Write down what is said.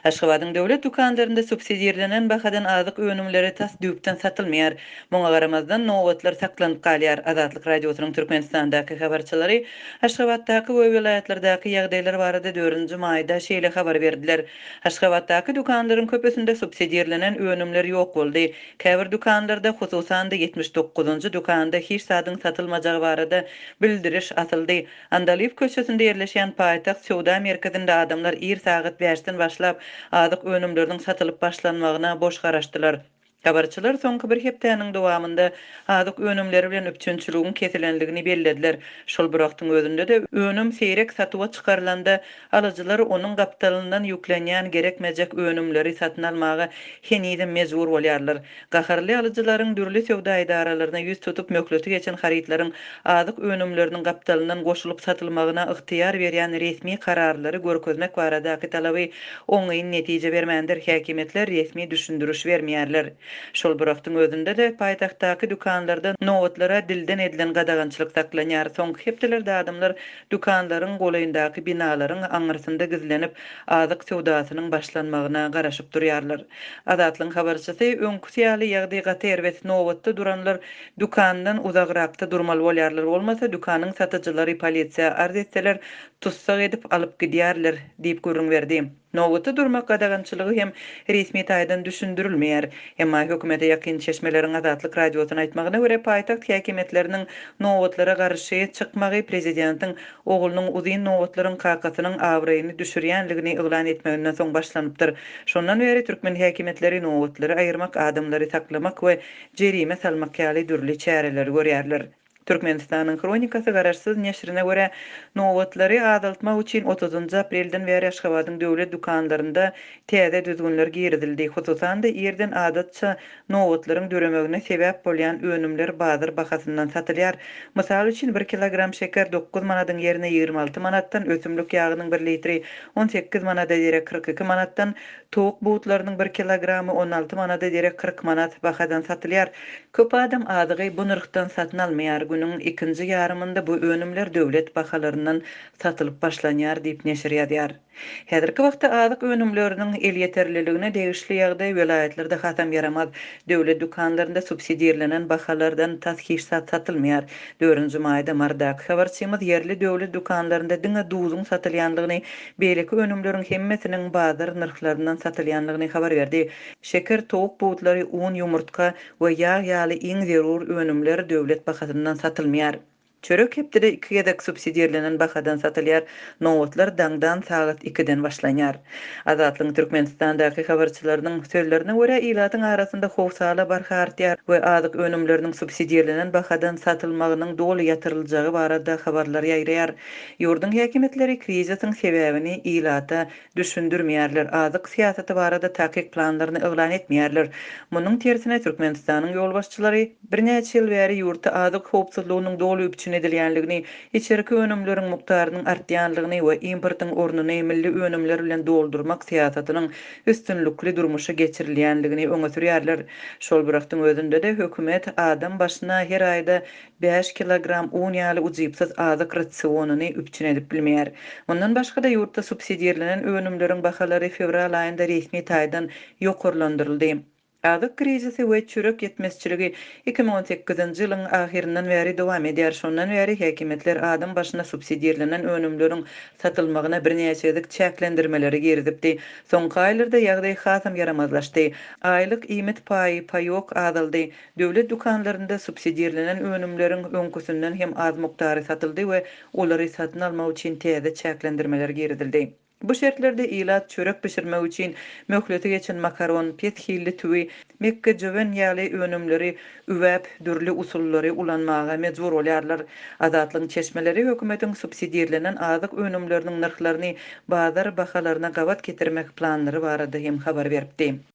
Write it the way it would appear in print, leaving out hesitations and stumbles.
Aşgabadyň döwlet dükanlarynda subsidirlenen bahadan azyk önümleri tas düýpden satylmaýar. Muňa garamazdan, nobatlar saklanyp galýar. Azatlyk Radiosynyň Türkmenistandaky habarçylary Aşgabatdaky we welaýatlardaky ýagdaýlar barada dördünji maýda şeýle habar berdiler. Aşgabatdaky dükanlaryň köpüsinde subsidirlenen önümler ýok boldy. Käbir dükanlarda, hususan-da, 79-njy dükanda hiç zadyň satylmajagy barada bildiriş asyldy. Andalyp köçesinde ýerleşýän Paýtagt söwda merkezinde adamlar ir sagat bäşden başlap, azyk önümleriniň satylyp başlanmagyna boş garaşdylar. Habarçylar soňky bir hepdäniň dowamynda azyk önümleri bilen üpjünçiligiň kesilendigini bellediler. Şol bir wagtyň özünde-de, önüm seýrek satuwa çykarylanda, alyjylar onuň gapdalyndan ýüklenýän gerekmejek önümleri satyn almaga henizem mejbur bolýarlar. Gaharly alyjylaryň dürli söwda edaralaryna ýüz tutup, möhleti geçen harytlaryň azyk önümleriniň gapdalyndan goşulyp satylmagyna ygtyýar berýän resmi kararlary görkezmek baradaky talaby oňyn netije bermändir, häkimiýetler resmi düşündiriş bermeýärler. Şol bir wagtyň özünde-de, paýtagtdaky dükanlarda nobatlara dilden edilen gadagançylyk saklanýar. Soňky hepdelerde adamlar dükanlaryň golaýyndaky binalaryň aňyrsynda gizlenip, azyk söwdasynyň başlanmagyna garaşyp durýarlar. Azatlygyň habarçysy, öňküsi ýaly ýagdaý gaty erbet, nobatda duranlar dükandan uzagrakda durmaly bolýarlar, bolmasa dükanyň satyjylary polisiýa arz etseler, tussag edip alyp gidýärler diýip gürrüň berdi. Nobatda durmak gadagançylygy hem resmi taýdan düşündirilmeýär. Emma hökümete ýakyn çeşmeleriň Azatlyk Radiosyna aýtmagyna görä, paýtagt häkimiýetleriniň nobatlara garşy çykmagy prezidentiň oglunyň uzyn nobatlaryň kakasynyň abraýyny düşürýänligini yglan etmeginden soň başlanypdyr. Şondan bäri türkmen häkimiýetleri nobatlary aýyrmak, adamlary saklamak we jerime salmak ýaly dürli çäreleri görýärler. Türkmenistanyň Hronikasy garaşsyz neşirine görä, nobatlary azaltmak üçin otuzynjy aprelden bäri Aşgabadyň döwlet dükanlarynda täze düzgünler girizildi. Hususan-da, irden adatça Nobatlaryň döremegine sebäp bolýan önümler bazar bahasyndan satylýar. Mysal üçin, bir kilogram şeker dokuz manadyň ýerine 26 manatdan, ösümlik ýagynyň bir litri 18 manada derek 42 manatdan, towuk butlarynyň bir kilogramy 16 manada derek 40 manat bahadan satylýar. Köp adam azygy bu nyrhdan satyn almaýar. Günüň ikinji ýarymynda bu önümler döwlet bahalaryndan satylyp başlanýar diýip, neşir ýazýar. Häzirki wagtda azyk önümleriniň elýeterliligine degişli ýagdaý welaýatlarda hasam ýaramaz. Döwlet dükanlarynda subsidirlenen bahalardan tas hiç zat satylmaýar. Dördünji maýda Marydaky habarçymyz ýerli döwlet dükanlarynda diňe duzuň satylýandygyny, beýleki önümleriň hemmesiniň bazar nyrhlaryndan satylýandygyny habar berdi. Şeker, towuk butlary, un, ýumurtga we ýag ýaly iň zerur önümler döwlet bahasyndan satylmaýar. Çörek hepdede iki gezek subsidirlenen bahadan satylýar, nobatlar daňdan sagat ikiden başlanýar. Azatlygyň Türkmenistandaky habarçylarynyň sözlerine görä, ilatyň arasynda howsala barha artýar we azyk önümleriniň subsidirlenen bahadan satylmagynyň doly ýatyryljagy barada habarlar ýaýraýar. Ýurduň häkimiýetleri krizisiň sebäbini ilata düşündirmeýärler, azyk syýasaty barada takyk planlaryny yglan etmeýärler. Munuň tersine, Türkmenistanyň ýolbaşçylary birnäçe ýyl bäri ýurtda azyk howpsuzlygynyň doly üpjün edilýänligini, içerki önümleriň mukdarynyň artýanlygyny we importyň ornuny milli önümler bilen doldurmak syýasatynyň üstünlikli durmuşa geçirilýänligini öňe sürýärler. Şol bir wagtyň özünde-de, hökümet adam başyna her aýda bäş kilogram un ýaly ujypsyz azyk rasionyny üpjün edip bilmeýär. Mundan başga-da, ýurtda subsidirlenen önümleriň bahalary fewral aýynda resmi taýdan ýokarlandyryldy. Azyk krizisi we çörek ýetmezçiligi 2018-nji ýylyň ahyryndan bäri dowam edýär. Şondan bäri häkimiýetler adam başyna subsidirlenen önümleriň satylmagyna birnäçe gezek çäklendirmeleri girizipdi. Soňky aýlarda ýagdaý hasam ýaramazlaşdy. Aýlyk iýmit paýy, paýok, azaldy. Döwlet dükanlarynda subsidirlenen önümleriň öňküsinden hem az mukdary satyldy we olary satyn almak üçin täze çäklendirmeler girizildi. Bu şertlerde ilat çörek bişirmek üçin möhleti geçen makaron, pes hilli tüwi, mekgejöwen ýaly önümleri üwäp, dürli usullary ulanmaga mejbur bolýarlar. Azatlygyň çeşmeleri hökümetiň subsidirlenen azyk önümleriniň nyrhlaryny bazar bahalaryna gabat getirmek planlary barada hem habar beripdi.